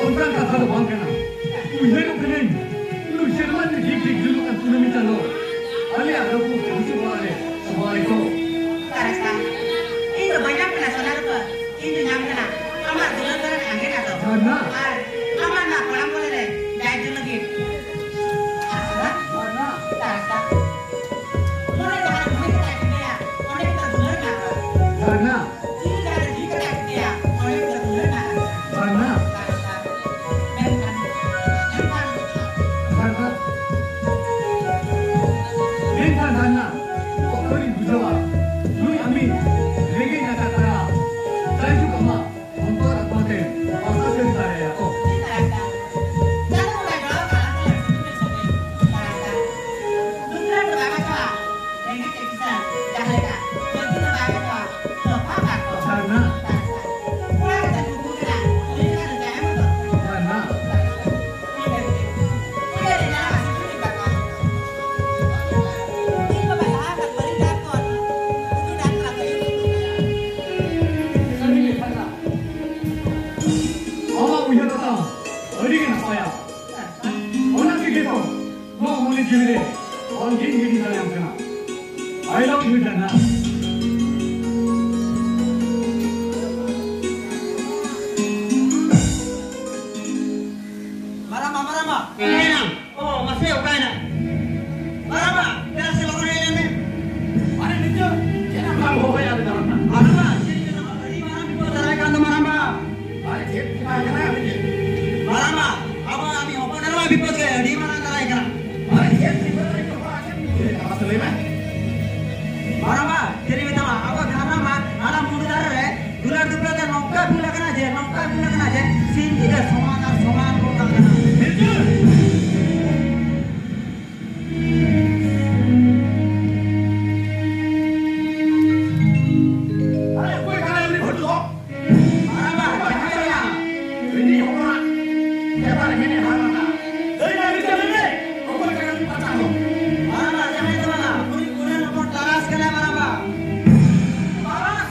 ᱚᱱᱠᱟᱱ ᱠᱟᱛᱷᱟ ᱫᱚ ᱵᱟᱝ ᱠᱟᱱᱟ᱾ ᱩᱭᱦᱟᱹᱨᱚᱜ ᱠᱟᱹᱱᱟᱹᱧ, ᱱᱩᱭ ᱥᱮᱨᱢᱟ ᱨᱮ ᱰᱷᱤᱠ ᱰᱷᱤᱠ ᱡᱩᱞᱩᱜ ᱠᱟᱱ ᱠᱩᱱᱟᱹᱢᱤ ᱪᱟᱸᱫᱚ ᱟᱞᱮᱭᱟᱜ ᱨᱟᱹᱯᱩᱫ ᱟᱹᱛᱩ ᱚᱲᱟᱜ ᱨᱮ ᱥᱚᱵᱟᱭ ᱠᱚ᱾ ᱛᱟᱨᱟᱥᱟ, ᱤᱧ ᱫᱚ ᱵᱟᱹᱧ ᱧᱟᱢ ᱠᱟᱱᱟ ᱥᱚᱱᱟ ᱨᱩᱯᱟᱹ, ᱤᱧ ᱫᱚ ᱧᱟᱢ ᱠᱟᱱᱟ ᱟᱢᱟᱜ ᱫᱩᱞᱟᱹᱲ ᱫᱚᱨᱮᱱ ᱟᱸᱜᱮᱱᱟ ᱫᱚ᱾ ᱡᱷᱟᱨᱱᱟ᱾ ᱟᱨ ᱟᱢᱟᱜ ᱱᱟ ᱠᱚᱲᱟᱢ ᱠᱚᱞᱮ ᱨᱮ ᱡᱟᱭ ᱡᱩ ᱞᱟᱹᱜᱤᱫ᱾ ᱛᱟᱨᱟᱥᱟ, ᱛᱟᱨᱟᱥᱟ, ᱢᱚᱱᱮ ᱡᱟᱦᱟᱸ ᱢᱚᱱᱮ ᱠᱟᱛᱮ ᱴᱷᱤᱠᱟᱹᱭᱟ, ᱚᱸᱰᱮ ᱜᱮᱛᱚ ᱫᱩᱞᱟᱹᱲ ᱢᱮᱱᱟᱜᱼᱟ᱾ ᱡᱷᱟᱨᱱᱟ᱾ ᱡᱤᱣᱤ ᱡᱟᱦᱟᱸ ᱨᱮ ᱡᱤᱣᱤ ᱠᱟᱛᱮ ᱴᱷᱤᱠᱟᱹᱭᱟ, ᱚᱸᱰᱮ ᱜᱮᱛᱚ ᱫᱩᱞᱟᱹᱲ ᱢᱮᱱᱟᱜᱼᱟ᱾ ᱡᱷᱟᱨᱱᱟ᱾ ᱛᱟᱨᱟᱥᱟ, ᱢᱮᱱᱠᱷᱟᱱ, ᱢᱮᱱᱠᱷᱟᱱ ᱡᱷᱟᱨᱱᱟ᱾ ᱢᱮᱱᱠᱷᱟᱱ ᱡᱷᱟᱨᱱᱟ, ᱚᱠᱛᱚ ᱨᱤᱧ ᱵᱩᱡᱷᱟᱹᱣᱟ, ᱱᱩᱭ ᱟᱢᱤᱡ ᱨᱮᱸᱜᱮᱡ ᱱᱟᱜᱟᱨ ᱛᱟᱨᱟ, ᱡᱟᱭᱡᱩᱜᱽ ᱟᱢᱟᱜ ᱚᱱᱛᱚᱨ ᱟᱛᱢᱟ ᱛᱮ ᱵᱟᱥᱟ ᱥᱟᱹᱨᱤ ᱫᱟᱲᱮᱭᱟᱜᱼᱟ ᱠᱚ᱾ ᱡᱷᱟᱨᱱᱟ᱾ ᱡᱷᱟᱨᱱᱟ᱾ ᱥᱟᱹᱨᱤ ᱜᱮ ᱡᱷᱟᱨᱱᱟ᱾ ᱟᱢᱟᱜ ᱩᱭᱦᱟᱹᱨ ᱠᱟᱛᱷᱟ ᱟᱹᱰᱤ ᱜᱮ ᱱᱟᱯᱟᱭᱟ᱾ ᱚᱱᱟ ᱛᱮᱜᱮ ᱛᱚ ᱱᱚᱣᱟ ᱢᱚᱱᱮ ᱡᱤᱣᱤ ᱨᱮ ᱚᱞ ᱜᱤᱧ ᱜᱤᱰᱤ ᱫᱟᱲᱮᱭᱟᱢ ᱠᱟᱱᱟ᱾ I love you, ᱡᱷᱟᱨᱱᱟ᱾ ᱢᱟᱨᱟᱢᱵᱟ, ᱢᱟᱨᱟᱢᱵᱟ᱾ ᱚ, ᱢᱟᱥᱮ, ᱚᱠᱟᱭᱮᱱᱟ? ᱢᱟᱨᱟᱝᱵᱟ, ᱯᱮᱲᱟ ᱥᱮ ᱞᱚᱜᱚᱱ ᱦᱮᱡ ᱞᱮᱱ ᱢᱮ᱾ ᱟᱨᱮ, ᱱᱤᱛᱚᱜ ᱪᱮᱫ ᱮᱢ ᱦᱚᱦᱚᱭᱟ ᱟᱞᱮ ᱫᱚ? ᱢᱟᱨᱟᱝᱵᱟ, ᱪᱮᱫ ᱪᱚ ᱟᱹᱰᱤ ᱢᱟᱨᱟᱝ ᱵᱤᱯᱚᱫ ᱫᱟᱨᱟᱭ ᱠᱟᱱ ᱫᱚ, ᱢᱟᱨᱟᱝᱵᱟ᱾ ᱟᱨᱮ, ᱪᱮᱫ ᱪᱤᱠᱟ ᱟᱠᱟᱱᱟ ᱟᱹᱰᱤ ᱪᱮᱫ? ᱢᱟᱨᱟᱝᱵᱟ, ᱟᱵᱚ ᱟᱹᱰᱤ ᱦᱚᱯᱚᱱ ᱮᱨᱟ ᱵᱤᱯᱚᱫ ᱜᱮ ᱟᱹᱰᱤ ᱢᱟᱨᱟᱝ ᱫᱟᱨᱟᱭ ᱠᱟᱱᱟ᱾ ᱟᱨᱮ, ᱪᱮᱫ ᱵᱤᱯᱚᱫ ᱨᱮ ᱠᱚ ᱯᱟᱲᱟᱜ ᱠᱟᱱ? ᱢᱟᱥᱮ ᱞᱟᱹᱭ ᱢᱮ᱾ ᱢᱟᱨᱟᱝᱵᱟ, ᱪᱮᱫ ᱤᱧ ᱢᱮᱛᱟᱢᱟ, ᱟᱵᱚ ᱡᱷᱟᱨᱱᱟ ᱢᱟ ᱦᱟᱱᱟ ᱢᱩᱸᱰᱩ ᱫᱷᱟᱨᱮ ᱨᱮ ᱫᱩᱞᱟᱹᱲ ᱫᱩᱯᱞᱟᱹᱲ ᱛᱮ ᱱᱚᱝᱠᱟ ᱵᱷᱩᱞ ᱟᱠᱟᱱᱟ ᱡᱮ, ᱱᱚᱝᱠᱟ ᱵᱷᱩᱞ ᱟᱠᱟᱱᱟ ᱡᱮ, ᱥᱤᱧ ᱧᱤᱫᱟᱹ ᱥᱚᱢᱟᱱ ᱟᱨ ᱥᱚᱢᱟᱱ ᱠᱚ ᱠᱟᱱ ᱠᱟᱱᱟ᱾ ᱟᱨᱮ, ᱚᱠᱚᱭ ᱠᱟᱱᱟᱭ ᱩᱱᱤ ᱵᱷᱟᱹᱴᱩ ᱫᱚ? ᱢᱟᱨᱟᱝᱵᱟ, ᱡᱟᱦᱟᱸᱭ ᱠᱟᱱᱟ᱾ ᱩᱱᱤ ᱦᱚᱯᱚᱱᱟᱜ ᱪᱮᱛᱟᱱ ᱨᱮ ᱢᱮᱱᱮ ᱦᱟᱨ ᱟᱠᱟᱱ᱾ ᱞᱟᱹᱭ ᱢᱮ, ᱞᱟᱹᱭ ᱢᱮ, ᱚᱠᱚᱭ ᱠᱟᱱᱟᱭ ᱩᱱᱤ ᱯᱟᱴᱟ ᱫᱚ? ᱢᱟᱨᱟᱝᱵᱟ, ᱡᱟᱦᱟᱸᱭ ᱫᱚ ᱵᱟᱝᱟ, ᱩᱱᱤ ᱠᱩᱲᱟᱹ ᱦᱚᱯᱚᱱ ᱛᱟᱨᱟᱥ ᱠᱟᱱᱟᱭ, ᱢᱟᱨᱟᱝᱵᱟ᱾ ᱛᱟᱨᱟᱥ?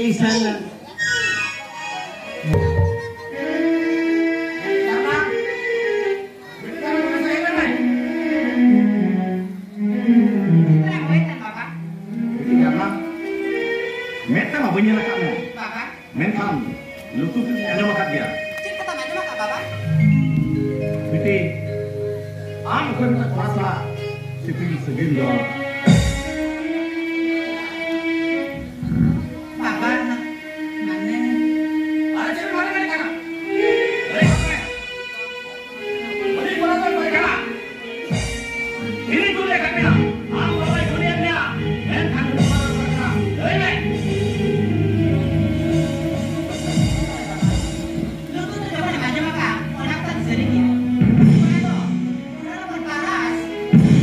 ᱤᱥᱟᱱ᱾ ᱢᱮᱫ ᱛᱮᱢᱟ ᱵᱟᱹᱧ ᱧᱮᱞ ᱟᱠᱟᱫ ᱢᱮ᱾ ᱵᱟᱵᱟ᱾ ᱢᱮᱱᱠᱷᱟᱱ ᱞᱩᱛᱩᱨ ᱛᱮᱫᱚᱧ ᱟᱸᱡᱚᱢ ᱟᱠᱟᱫ ᱜᱮᱭᱟ᱾ ᱪᱮᱫ ᱠᱟᱛᱷᱟᱢ ᱟᱸᱡᱚᱢ ᱟᱠᱟᱫ, ᱵᱟᱵᱟ? ᱵᱤᱴᱤ, ᱟᱢ ᱚᱠᱚᱭ ᱢᱤᱫᱴᱟᱝ ᱠᱚᱲᱟ ᱥᱟᱞᱟᱜ ᱥᱤᱯᱤᱞ ᱥᱟᱹᱜᱟᱹᱭ ᱫᱚ? ᱵᱟᱵᱟ, ᱢᱟᱱᱮ᱾ ᱟᱨ ᱪᱮᱫ ᱢᱟᱱᱮ ᱢᱮᱱᱮᱫ ᱠᱟᱱᱟ? ᱞᱟᱹᱭ ᱜᱚᱫ ᱢᱮ᱾ ᱩᱱᱤ ᱠᱚᱲᱟ ᱫᱚᱭ ᱚᱠᱚᱭ ᱠᱟᱱᱟ? ᱤᱧᱤᱧ ᱠᱩᱞᱤᱭᱮᱫ ᱠᱟᱱ ᱢᱮᱭᱟ, ᱟᱢ ᱵᱟᱵᱟᱭ ᱠᱩᱞᱤᱭᱮᱫ ᱢᱮᱭᱟ, ᱢᱮᱱᱠᱷᱟᱱ ᱩᱱᱤ ᱠᱚᱲᱟ ᱫᱚ ᱚᱠᱚᱭ ᱠᱟᱱᱟ? ᱞᱟᱹᱭ ᱢᱮ᱾ ᱞᱩᱛᱩᱨ ᱛᱮ ᱡᱚᱠᱷᱚᱱᱮᱢ ᱟᱸᱡᱚᱢ ᱟᱠᱟᱫᱼᱟ, ᱚᱱᱟ ᱠᱟᱛᱷᱟ ᱫᱚ ᱥᱟᱹᱨᱤ ᱜᱮᱭᱟ᱾ ᱚᱱᱟ ᱫᱚ, ᱚᱱᱟ ᱫᱚ ᱵᱚᱱ ᱯᱟᱲᱦᱟᱜᱼᱟ᱾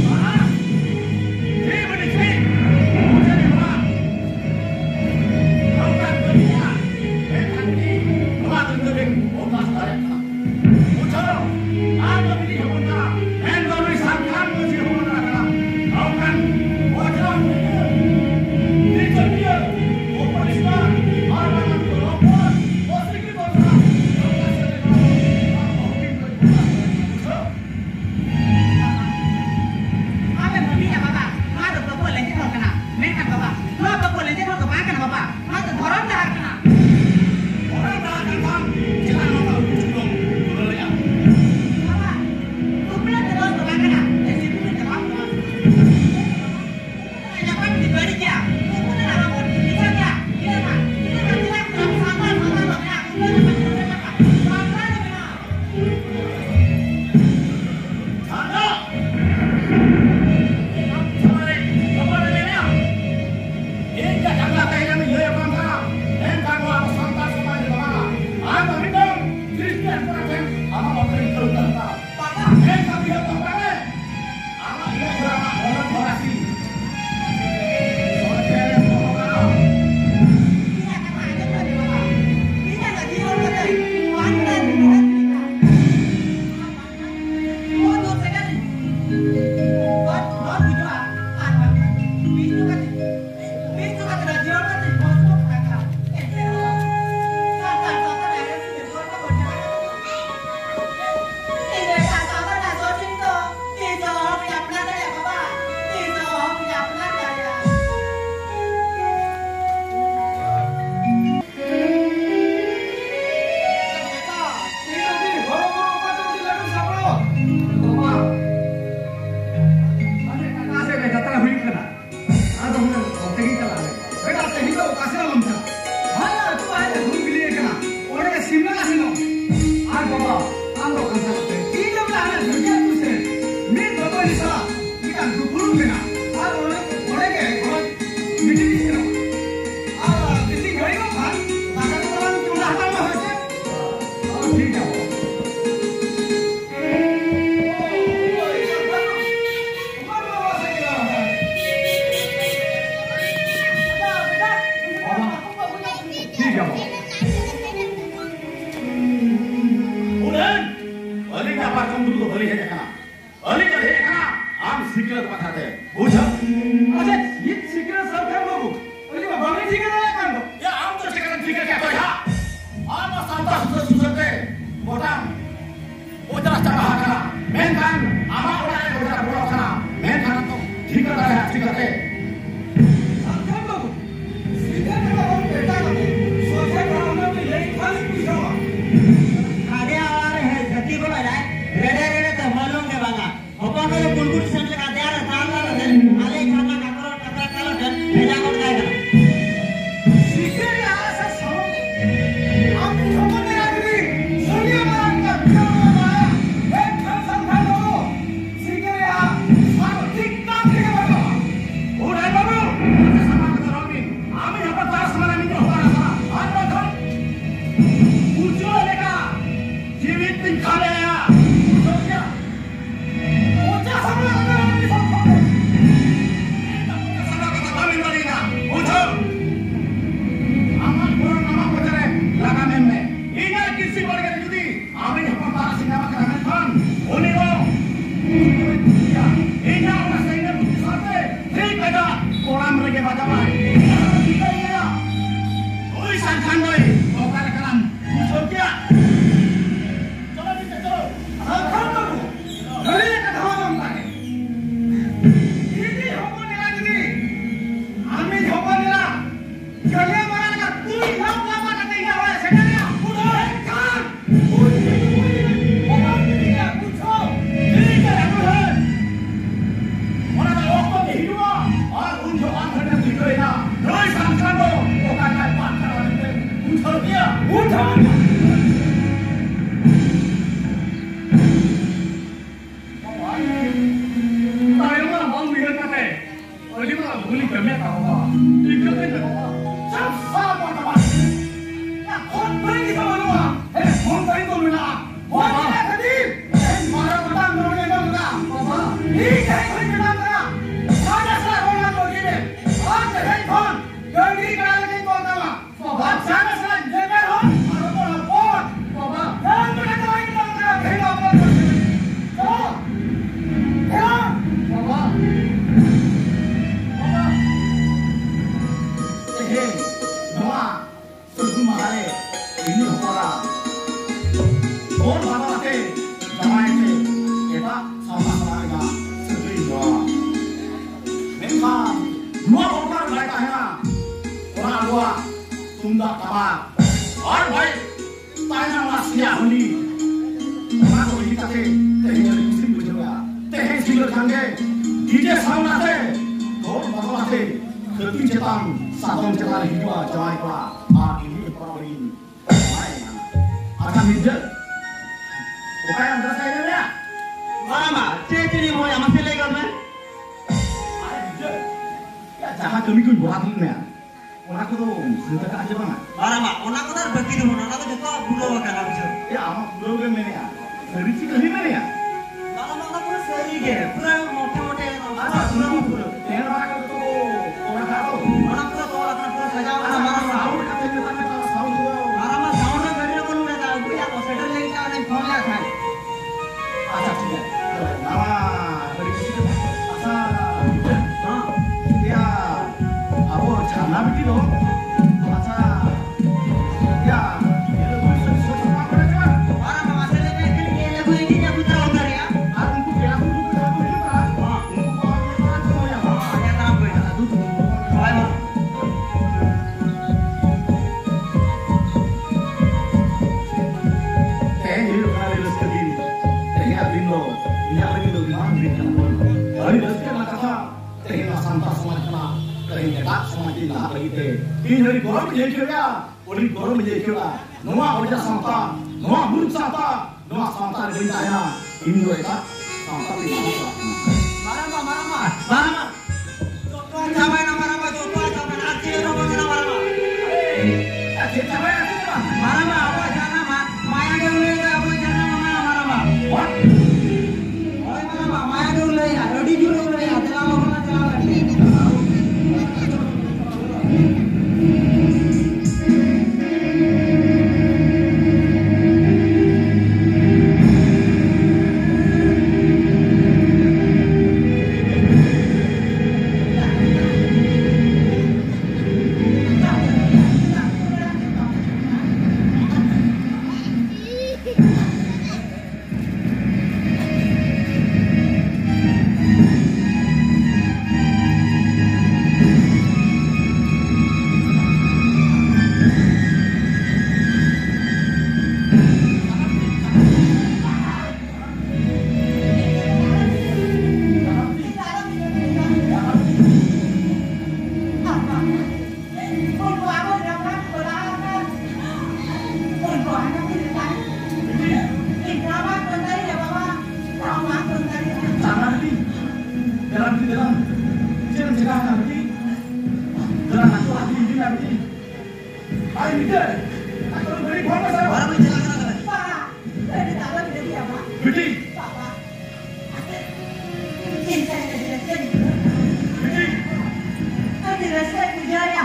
ᱯᱟᱲᱦᱟᱜ? ᱪᱮᱫ ᱵᱤᱱ ᱪᱮᱫ? ᱵᱩᱡᱷᱟᱹᱣ ᱧᱟᱢᱟ᱾ ᱱᱚᱝᱠᱟᱱ ᱠᱟᱹᱢᱤᱭᱟ, ᱢᱮᱱᱠᱷᱟᱱ ᱩᱱᱤ ᱱᱚᱣᱟ ᱫᱩᱱᱤᱭᱟᱹ ᱨᱮ ᱚᱵᱷᱟᱥ ᱫᱟᱲᱮᱭᱟᱜ ᱠᱟᱱᱟ᱾ ᱵᱩᱡᱷᱟᱹᱣ, ᱟᱢ ᱫᱚ ᱵᱤᱴᱤ ᱦᱚᱯᱚᱱ ᱠᱟᱱᱟ᱾ ᱟᱹᱞᱤᱧ ᱫᱚ ᱦᱮᱡ ᱟᱠᱟᱱᱟ ᱟᱢ ᱥᱤᱠᱷᱱᱟᱹᱛ ᱵᱟᱠᱷᱨᱟ ᱛᱮ, ᱵᱩᱡᱷᱟᱹᱣ᱾ ᱟᱪᱪᱷᱟ, ᱪᱮᱫ ᱥᱤᱠᱷᱱᱟᱹᱛ ᱥᱚᱨᱠᱟᱨ ᱵᱟᱹᱵᱩ? ᱟᱹᱞᱤᱧ ᱢᱟ ᱵᱟᱹᱞᱤᱧ ᱴᱷᱤᱠᱟᱹ ᱫᱟᱲᱮᱭᱟᱜ ᱠᱟᱱ ᱫᱚ᱾ ᱭᱟ, ᱟᱢ ᱫᱚ ᱪᱮᱠᱟᱛᱮᱢ ᱴᱷᱤᱠᱟᱹ ᱠᱮᱭᱟ ᱵᱚᱭᱦᱟ? ᱟᱢ ᱢᱟ ᱥᱟᱶᱛᱟ ᱥᱩᱥᱟᱹᱨ ᱥᱩᱥᱟᱹᱨ ᱛᱮ ᱜᱚᱴᱟᱢ ᱚᱡᱽᱨᱟ ᱪᱟᱵᱟ ᱟᱠᱟᱱᱟ, ᱢᱮᱱᱠᱷᱟᱱ ᱟᱢᱟᱜ ᱚᱲᱟᱜ ᱨᱮ ᱚᱡᱽᱨᱟ ᱵᱚᱞᱚ ᱟᱠᱟᱱᱟ, ᱢᱮᱱᱠᱷᱟᱱ ᱟᱢ ᱫᱚᱢ ᱴᱷᱤᱠᱟᱹ ᱫᱟᱲᱮᱭᱟᱜᱼᱟ ᱪᱤᱠᱟᱹᱛᱮ? ᱥᱟᱨᱡᱚᱢ ᱵᱟᱹᱵᱩ, ᱥᱤᱠᱷᱱᱟᱹᱛ ᱨᱮᱱᱟᱜ ᱵᱚᱱ ᱢᱮᱛᱟ ᱠᱟᱛᱮ ᱥᱚᱡᱷᱮ ᱫᱷᱟᱨᱟ ᱦᱩᱱᱟᱹᱝ ᱵᱤᱱ ᱞᱟᱹᱭ ᱠᱷᱟᱱ ᱤᱧ ᱵᱩᱡᱷᱟᱹᱣᱟ᱾ ᱥᱟᱰᱮ ᱟᱲᱟᱝ ᱨᱮ ᱦᱮᱡ ᱡᱟᱹᱛᱤ ᱵᱚᱞᱚᱭ ᱨᱮᱰᱮ ᱨᱮᱰᱮ ᱛᱮ ᱢᱟᱹᱱᱩᱢ ᱜᱮ ᱵᱟᱝᱟ᱾ ᱦᱚᱯᱚᱱ ᱠᱚᱫᱚ ᱜᱩᱲᱜᱩᱲ ᱥᱮᱱ ᱞᱮᱠᱟ ᱫᱮᱭᱟ ᱨᱮ ᱫᱟᱞ ᱫᱟᱞ ᱟᱛᱮ ᱟᱞᱮ ᱡᱷᱟᱨᱱᱟ ᱠᱟᱠᱨᱚᱴ ᱴᱟᱢᱟᱠ ᱟᱨ ᱵᱷᱟᱭ ᱛᱟᱭᱱᱟ ᱚᱱᱟ ᱥᱮᱭᱟ ᱦᱟᱺᱰᱤ, ᱚᱱᱟ ᱠᱚ ᱤᱫᱤ ᱠᱟᱛᱮ ᱛᱮᱦᱮᱧ ᱟᱹᱰᱤ ᱠᱩᱥᱤᱧ ᱵᱩᱡᱷᱟᱹᱣᱟ᱾ ᱛᱮᱦᱮᱧ ᱥᱤᱸᱜᱟᱹᱲ ᱠᱷᱟᱱ ᱜᱮ ᱰᱤᱡᱮ ᱥᱟᱣᱩᱱᱰ ᱟᱛᱮ, ᱰᱷᱳᱞ ᱵᱟᱫᱚᱞ ᱟᱛᱮ ᱠᱷᱟᱹᱴᱤ ᱪᱮᱛᱟᱱ ᱥᱟᱫᱚᱢ ᱪᱮᱛᱟᱱ ᱨᱮ ᱦᱤᱡᱩᱜᱼᱟ ᱡᱟᱶᱟᱭ ᱠᱚᱲᱟ ᱟᱨ ᱤᱫᱤ ᱦᱚᱴᱚ ᱠᱟᱜ ᱤᱧ᱾ ᱟᱪᱪᱷᱟ, ᱢᱤᱨᱡᱟᱹ, ᱚᱠᱟᱭᱟᱢ ᱫᱟᱥᱟᱭ ᱨᱮ? ᱢᱟᱨᱟᱢᱟ, ᱪᱮᱫ ᱪᱮᱫ ᱮᱢ ᱦᱚᱭᱟ, ᱢᱟᱥᱮ ᱞᱟᱹᱭ ᱜᱚᱫ ᱢᱮ᱾ ᱟᱨᱮ ᱢᱤᱨᱡᱟᱹ, ᱭᱟ, ᱡᱟᱦᱟᱸ ᱠᱟᱹᱢᱤ ᱠᱚᱧ ᱵᱚᱲᱦᱟᱣ ᱞᱮᱫ ᱢᱮᱭᱟ, ᱚᱱᱟ ᱠᱚᱫᱚ ᱥᱟᱹᱛ ᱟᱠᱟᱫ ᱪᱮ ᱵᱟᱝᱟ? ᱢᱟᱨᱟᱢᱟ, ᱚᱱᱟ ᱠᱚᱫᱚ ᱟᱨ ᱵᱟᱹᱠᱤ ᱫᱚ ᱵᱟᱹᱱᱩᱜᱼᱟ, ᱚᱱᱟ ᱠᱚᱫᱚ ᱡᱚᱛᱚᱣᱟᱜ ᱯᱩᱨᱟᱹᱣ ᱟᱠᱟᱱᱟ, ᱵᱩᱡᱷᱟᱹᱣ᱾ ᱭᱟ, ᱟᱢᱟᱜ ᱯᱩᱨᱟᱹᱣ ᱜᱮᱢ ᱢᱮᱱᱮᱜᱼᱟ, ᱥᱟᱹᱨᱤ ᱪᱮ ᱠᱷᱟᱹᱞᱤ ᱢᱮᱱᱮᱜᱼᱟ? ᱵᱟᱝᱟ, ᱵᱟᱝᱟ, ᱯᱩᱨᱟᱹ ᱥᱟᱹᱨᱤ ᱜᱮ, ᱯᱩᱨᱟᱹ ᱢᱚᱴᱷᱮ ᱢᱚᱴᱷᱮ ᱮᱠᱫᱚᱢ᱾ ᱟᱪᱪᱷᱟ, ᱯᱩᱨᱟᱹ ᱯᱩᱨᱟᱹ᱾ ᱛᱮᱦᱮᱧ ᱵᱟᱨᱟ ᱠᱚ ᱛᱚ ᱚᱱᱟ ᱠᱷᱟᱱ ᱫᱚ᱾ ᱚᱱᱟ ᱯᱩᱨᱟᱹ ᱛᱚᱞ ᱟᱠᱟᱱᱟ, ᱯᱩᱨᱟᱹ ᱥᱟᱡᱟᱣ ᱟᱠᱟᱱᱟ, ᱟᱪᱪᱷᱟ, ᱢᱟᱨᱟᱝ ᱥᱟᱣᱩᱱᱰ ᱠᱟᱛᱮ ᱢᱮᱛᱟᱜ ᱢᱮ, ᱛᱟᱦᱚᱞᱮ ᱥᱟᱣᱩᱱᱰ ᱫᱚ᱾ ᱢᱟᱨᱟᱝ ᱢᱟ ᱥᱟᱣᱩᱱᱰ ᱨᱮ ᱜᱟᱹᱰᱤ ᱨᱮ ᱵᱚᱱ ᱢᱮᱛᱟ, ᱟᱹᱜᱩᱭᱟ ᱠᱚ, ᱥᱮᱴᱮᱨ ᱞᱮᱱ ᱠᱷᱟᱱ ᱚᱱᱮᱧ ᱯᱷᱳᱱ ᱞᱮᱫ ᱠᱷᱟᱱ᱾ ᱟᱪᱪᱷᱟ, ᱴᱷᱤᱠ ᱜᱮᱭᱟ᱾ ᱱᱟᱣᱟ ᱜᱟᱹᱰᱤ ᱠᱩᱥᱤ ᱠᱟᱛᱮ᱾ ᱟᱪᱪᱷᱟ, ᱦᱮᱸ᱾ ᱤᱭᱟ, ᱟᱵᱚ ᱡᱷᱟᱨᱱᱟ ᱵᱤᱴᱤ ᱫᱚ, ᱟᱪᱪᱷᱟ, ᱤᱭᱟ, ᱤᱭᱟᱹ, ᱵᱟᱝ, ᱵᱟᱝ, ᱢᱟᱥᱮ ᱞᱟᱹᱭ ᱢᱮ, ᱮᱠᱷᱟᱱ ᱧᱮᱞ ᱟᱹᱜᱩᱭ ᱜᱮ, ᱧᱮᱞ ᱟᱹᱜᱩ ᱛᱟᱵᱚᱱ ᱫᱟᱲᱮᱭᱟᱜᱼᱟ᱾ ᱟᱨ ᱩᱱᱠᱩ ᱯᱮᱲᱟ ᱠᱚ ᱦᱤᱡᱩᱜ ᱠᱟᱱᱟ, ᱦᱮᱸ᱾ ᱩᱱᱠᱩ ᱠᱚ ᱦᱚᱸ ᱧᱮᱞ ᱛᱟᱨᱟ ᱠᱚ ᱦᱩᱭᱩᱜᱼᱟ᱾ ᱦᱮᱸ, ᱧᱮᱞ ᱛᱟᱨᱟ ᱠᱚ ᱦᱩᱭᱩᱜᱼᱟ᱾ ᱦᱳᱭ, ᱢᱟ᱾ ᱛᱮᱦᱮᱧ ᱦᱩᱭᱩᱜ ᱠᱟᱱᱟ ᱟᱹᱰᱤ ᱨᱟᱹᱥᱠᱟᱹ ᱫᱤᱱ᱾ ᱛᱮᱦᱮᱧᱟᱜ ᱫᱤᱱ ᱫᱚ ᱤᱧᱟᱹᱜ ᱞᱟᱹᱜᱤᱫ ᱫᱚ ᱟᱹᱰᱤ ᱢᱟᱨᱟᱝ ᱫᱤᱱ ᱠᱟᱱᱟ᱾ ᱟᱹᱰᱤ ᱨᱟᱹᱥᱠᱟᱹ ᱨᱮᱱᱟᱜ ᱠᱟᱛᱷᱟ᱾ ᱛᱮᱦᱮᱧ ᱱᱚᱣᱟ ᱥᱟᱱᱛᱟᱲ ᱥᱚᱢᱟᱡᱽ ᱠᱷᱚᱱᱟᱜ ᱛᱮᱦᱮᱧ ᱮᱴᱟᱜ ᱥᱚᱢᱟᱡᱽ ᱤᱧ ᱞᱟᱦᱟᱜ ᱞᱟᱹᱜᱤᱫ ᱛᱮ ᱤᱧ ᱟᱹᱰᱤ ᱜᱚᱨᱚᱵᱽ ᱤᱧ ᱟᱹᱭᱠᱟᱹᱣᱮᱫᱼᱟ, ᱟᱹᱰᱤ ᱜᱚᱨᱚᱵᱽ ᱤᱧ ᱟᱹᱭᱠᱟᱹᱣᱮᱫᱼᱟ᱾ ᱱᱚᱣᱟ ᱚᱡᱟ ᱥᱟᱶᱛᱟ, ᱱᱚᱣᱟ ᱢᱩᱨᱩᱠ ᱥᱟᱶᱛᱟ, ᱱᱚᱣᱟ ᱥᱟᱶᱛᱟ ᱨᱮ ᱵᱟᱹᱧ ᱛᱟᱦᱮᱱᱟ᱾ ᱤᱧ ᱫᱚ ᱮᱴᱟᱜ ᱥᱟᱶᱛᱟ ᱛᱮᱧ ᱞᱟᱦᱟ ᱪᱟᱞᱟᱜ ᱠᱟᱱᱟ᱾ ᱢᱟᱨᱟᱝᱵᱟ, ᱢᱟᱨᱟᱝᱵᱟ, ᱢᱟᱨᱟᱝᱵᱟ᱾ ᱡᱚᱛᱚᱣᱟᱜ ᱪᱟᱵᱟᱭᱮᱱᱟ ᱢᱟᱨᱟᱝᱵᱟ, ᱡᱚᱛᱚᱣᱟᱜ ᱪᱟᱵᱟᱭᱮᱱᱟ, ᱟᱨ ᱪᱮᱫ ᱦᱚᱸ ᱵᱟᱹᱱᱩᱜᱼᱟ ᱢᱟᱨᱟᱝᱵᱟ᱾ ᱪᱮᱫ ᱪᱟᱵᱟᱭᱮᱱᱟ, ᱪᱮᱫ ᱪᱟᱵᱟᱭᱮᱱᱟ? ᱢᱟᱨᱟᱝᱵᱟ, ᱟᱵᱚᱣᱟᱜ ᱡᱟᱱᱟᱢ ᱢᱟ, ᱢᱟᱭᱟ ᱜᱮ ᱩᱞᱟᱹᱭ ᱫᱟ, ᱟᱵᱚᱣᱟᱜ ᱡᱟᱱᱟᱢ ᱢᱟ, ᱢᱟᱨᱟᱝᱵᱟ᱾ What? ᱦᱳᱭ ᱢᱟᱨᱟᱝᱵᱟ, ᱢᱟᱭᱟ ᱜᱮ ᱩᱞᱟᱹᱭᱟ, ᱟᱹᱰᱤ ᱡᱳᱨ ᱩᱞᱟᱹᱭᱟ, ᱪᱟᱞᱟᱣ ᱵᱟᱵᱚᱱ ᱪᱟᱞᱟᱣ ᱞᱮᱱ ᱜᱮ᱾ ᱵᱤᱴᱤ, ᱡᱟᱦᱟᱸ ᱱᱟᱥᱮ ᱟᱹᱛᱩ ᱤᱫᱤ ᱢᱮ, ᱵᱤᱴᱤ᱾ ᱟᱨ ᱢᱤᱫᱴᱮᱱ, ᱟᱨ ᱛᱚᱵᱮ ᱜᱟᱹᱰᱤ ᱯᱷᱳᱱ ᱢᱮᱥᱮ᱾ ᱵᱟᱝ, ᱵᱟᱝ, ᱪᱟᱞᱟᱜ ᱠᱟᱱᱟ, ᱠᱟᱱᱟ᱾ ᱵᱟᱝ, ᱜᱟᱹᱰᱤ ᱫᱚ ᱟᱞᱚᱢ ᱤᱫᱤᱭᱟ, ᱵᱟᱝ᱾ ᱵᱤᱴᱤ᱾ ᱵᱟᱵᱟ, ᱤᱧ ᱥᱟᱞᱟᱜ ᱟᱹᱰᱤ ᱨᱟᱹᱥᱠᱟᱹᱧ ᱵᱩᱡᱷᱟᱹᱣᱟ᱾ ᱵᱤᱴᱤ᱾ ᱟᱹᱰᱤ ᱨᱟᱹᱥᱠᱟᱹᱧ ᱵᱩᱡᱷᱟᱹᱣᱮᱫᱼᱟ᱾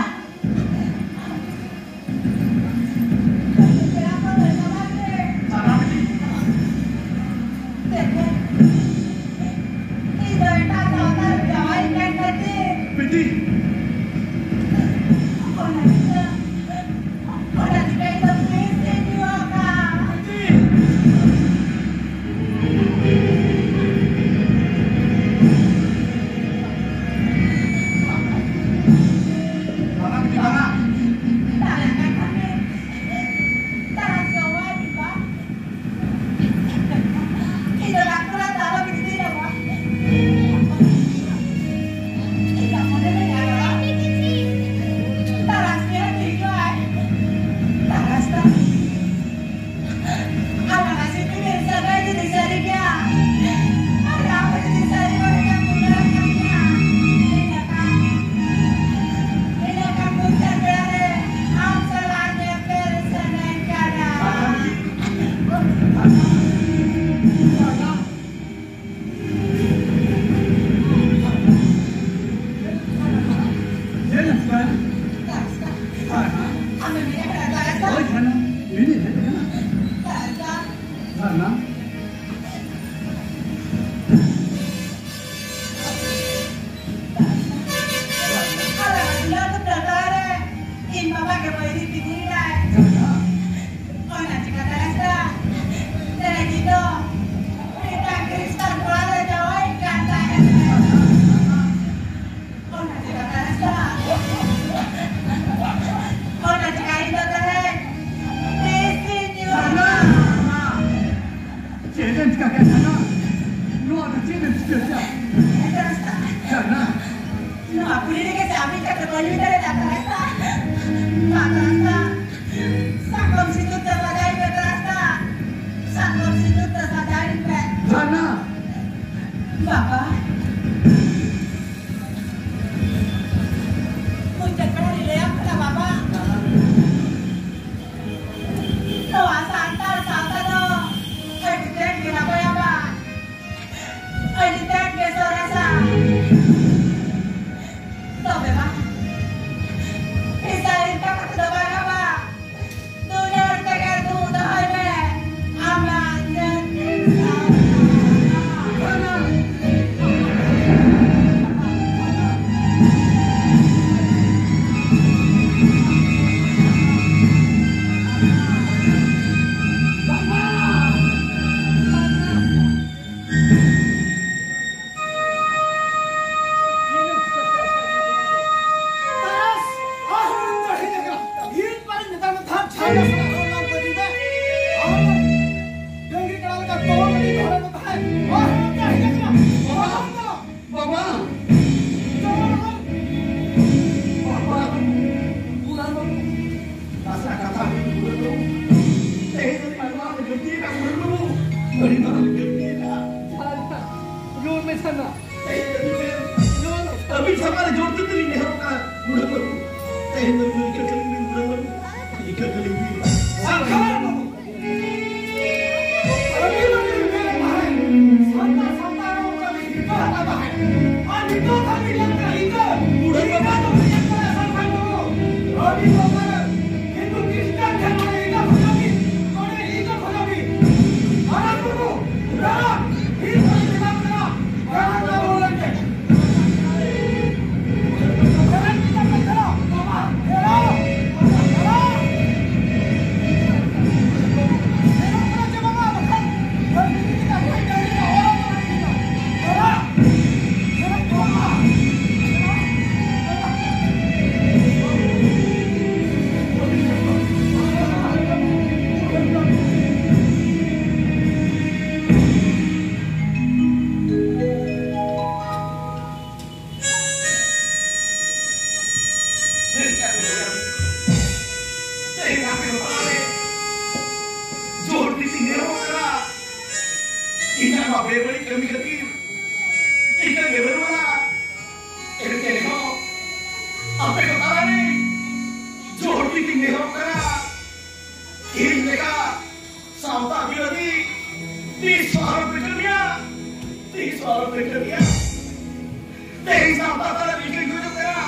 ᱤᱧ ᱵᱟᱵᱟ ᱜᱮ ᱵᱟᱹᱭᱨᱤ ᱠᱤᱫᱤᱧᱟᱭ᱾ ᱚᱱᱟ ᱪᱤᱠᱟᱹ ᱫᱟᱲᱮᱭᱟᱜᱼᱟ? ᱛᱮᱨᱮᱡᱤ ᱫᱚ ᱢᱤᱫᱴᱟᱝ ᱠᱷᱨᱤᱥᱴᱟᱱ ᱠᱚᱲᱟ ᱨᱮ ᱡᱟᱶᱟᱭ ᱠᱟᱱ ᱛᱟᱦᱮᱸᱫ᱾ ᱚᱱᱟ ᱪᱤᱠᱟᱹ ᱫᱟᱲᱮᱭᱟᱜᱼᱟ? ᱚᱱᱟ ᱪᱤᱠᱟᱹ ᱤᱧ ᱫᱚ ᱛᱟᱦᱮᱸᱫ ᱛᱤᱥ ᱤᱧ ᱧᱩᱨ ᱪᱮᱫ ᱮᱢ ᱪᱤᱠᱟ ᱠᱮᱫ ᱡᱷᱟᱨᱱᱟ? ᱱᱚᱣᱟ ᱫᱚ ᱪᱮᱫ ᱮᱢ ᱪᱤᱠᱟᱹ ᱠᱮᱫᱟ? ᱡᱷᱟᱨᱱᱟ᱾ ᱱᱚᱣᱟ ᱠᱩᱲᱤ ᱨᱮᱜᱮ ᱪᱟᱵᱤ ᱠᱟᱛᱮ ᱵᱟᱹᱧ ᱩᱭᱦᱟᱹᱨ ᱫᱟᱲᱮᱭᱟᱜ ᱠᱟᱱᱟ᱾ ᱯᱟᱛᱟ ᱥᱟ-, ᱥᱟᱠᱚᱢ ᱥᱤᱸᱫᱩᱨ ᱛᱮ ᱥᱟᱡᱟᱣᱤᱧ ᱢᱮ ᱛᱟᱨᱟᱥᱟ᱾ ᱥᱟᱠᱚᱢ ᱥᱤᱸᱫᱩᱨ ᱛᱮ ᱥᱟᱡᱟᱣᱤᱧ ᱢᱮ᱾ ᱡᱷᱟᱨᱱᱟ᱾ ᱵᱟᱵᱟ᱾ ᱟᱹᱵᱤᱱ ᱥᱟᱢᱟᱝ ᱨᱮ ᱡᱳᱨ ᱛᱮ ᱞᱤᱧ ᱱᱮᱦᱚᱨᱚᱜ ᱠᱟᱱᱟ, ᱵᱩᱰᱷᱟᱹ ᱵᱟᱹᱵᱩ᱾ ᱛᱮᱦᱮᱧ ᱫᱚ ᱤᱠᱟᱹ ᱠᱟᱹᱞᱤᱧ ᱵᱤᱱ, ᱵᱩᱰᱷᱟᱹ ᱵᱟᱹᱵᱩ᱾ ᱤᱠᱟᱹ ᱠᱟᱹᱞᱤᱧ ᱵᱤᱱ᱾ ᱥᱟᱱᱛᱟᱲ ᱠᱚ, ᱟᱹᱰᱤ ᱟᱹᱰᱤ ᱩᱭᱦᱟᱹᱨ ᱛᱟᱦᱮᱸ᱾ ᱥᱟᱱᱛᱟᱲ, ᱥᱟᱱᱛᱟᱲ ᱠᱚ ᱠᱟᱹᱢᱤ ᱦᱤᱨᱠᱟᱹ ᱦᱟᱛᱟᱣ ᱛᱟᱦᱮᱸ᱾ ᱟᱨ ᱱᱤᱛᱚᱜ ᱫᱷᱟᱹᱵᱤᱡ ᱧᱮᱞ ᱠᱟᱱᱟ, ᱦᱤᱨᱠᱟᱹ, ᱵᱩᱰᱷᱟᱹ ᱦᱤᱨᱠᱟᱹ ᱵᱟᱹᱵᱩ᱾ ᱫᱚ ᱧᱮᱞ ᱠᱟᱱᱟ, ᱥᱟᱱᱛᱟᱲ ᱠᱚ᱾ ᱟᱹᱰᱤ ᱵᱚᱛᱚᱨ᱾ ᱠᱤᱱᱛᱩ ᱠᱷᱨᱤᱥᱴᱟᱱ ᱴᱷᱮᱱ ᱱᱚᱰᱮ ᱤᱠᱟᱹ ᱠᱷᱚᱡᱚᱜ ᱢᱮ, ᱱᱚᱰᱮ ᱤᱠᱟᱹ ᱠᱷᱚᱡᱚᱜ ᱢᱮ᱾ ᱦᱟᱨᱟ ᱵᱩᱨᱩ, ᱦᱟᱨᱟ, ᱦᱤᱨᱠᱟᱹ ᱪᱮᱫᱟᱜ ᱠᱟᱱᱟ? ᱛᱮᱦᱮᱧ ᱟᱯᱮ ᱠᱚ ᱛᱟᱞᱟᱨᱮ ᱡᱳᱨ ᱛᱤᱧ ᱮᱦᱚᱵ ᱠᱟᱱᱟ᱾ ᱤᱧᱟᱹᱜ ᱱᱚᱣᱟ ᱵᱮᱵᱟᱹᱲᱤᱡ ᱠᱟᱹᱢᱤ ᱠᱷᱟᱹᱛᱤᱨ ᱤᱧ ᱫᱚ ᱜᱮᱵᱮᱨ ᱵᱟᱞᱟ᱾ ᱮᱱᱛᱮ ᱨᱮᱦᱚᱸ ᱟᱯᱮ ᱠᱚ ᱛᱟᱞᱟᱨᱮ ᱡᱳᱨ ᱛᱤᱧ ᱮᱦᱚᱵ ᱠᱟᱱᱟ᱾ ᱤᱧ ᱞᱮᱠᱟ ᱥᱟᱶᱛᱟ ᱵᱤᱨᱳᱫᱷᱤ ᱛᱤᱥ ᱦᱚᱸ ᱟᱞᱚᱯᱮ ᱠᱟᱹᱢᱤᱭᱟ, ᱛᱤᱥ ᱦᱚᱸ ᱟᱞᱚᱯᱮ ᱠᱟᱹᱢᱤᱭᱟ᱾ ᱛᱮᱦᱮᱧ ᱥᱟᱶᱛᱟ ᱛᱟᱞᱟ ᱨᱮ ᱤᱠᱟᱹᱧ ᱠᱷᱚᱡᱚᱜ ᱠᱟᱱᱟ᱾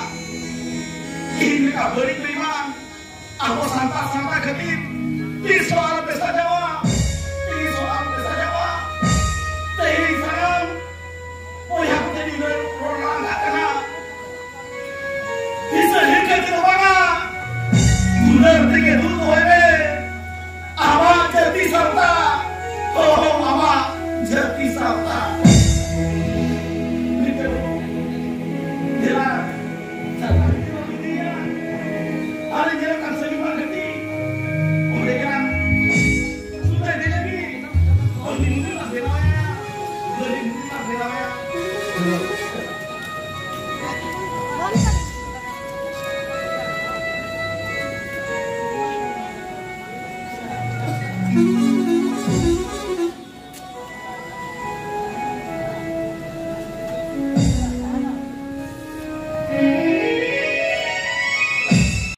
ᱤᱧ ᱞᱮᱠᱟ ᱵᱟᱹᱲᱤᱡ ᱵᱮᱭᱤᱢᱟᱱ ᱟᱵᱚ ᱥᱟᱱᱛᱟᱲ ᱥᱟᱶᱛᱟ ᱠᱷᱟᱹᱛᱤᱨ ᱛᱤᱥ ᱦᱚᱸ ᱟᱞᱚᱯᱮ ᱥᱟᱡᱟᱣᱟ, ᱛᱤᱥ ᱦᱚᱸ ᱟᱞᱚᱯᱮ ᱥᱟᱡᱟᱣᱟ᱾ ᱛᱮᱦᱮᱧ ᱥᱟᱱᱟᱢ ᱵᱚᱭᱦᱟ ᱠᱚ ᱴᱷᱮᱱ ᱤᱧ ᱨᱚᱲ ᱞᱟᱸᱜᱟᱜ ᱠᱟᱱᱟ᱾ ᱦᱤᱥᱟᱹ ᱦᱤᱨᱠᱟᱹ ᱛᱮᱫᱚ ᱵᱟᱝᱟ, ᱫᱩᱞᱟᱹᱲ ᱛᱮᱜᱮ ᱫᱩᱞ ᱫᱚᱦᱚᱭ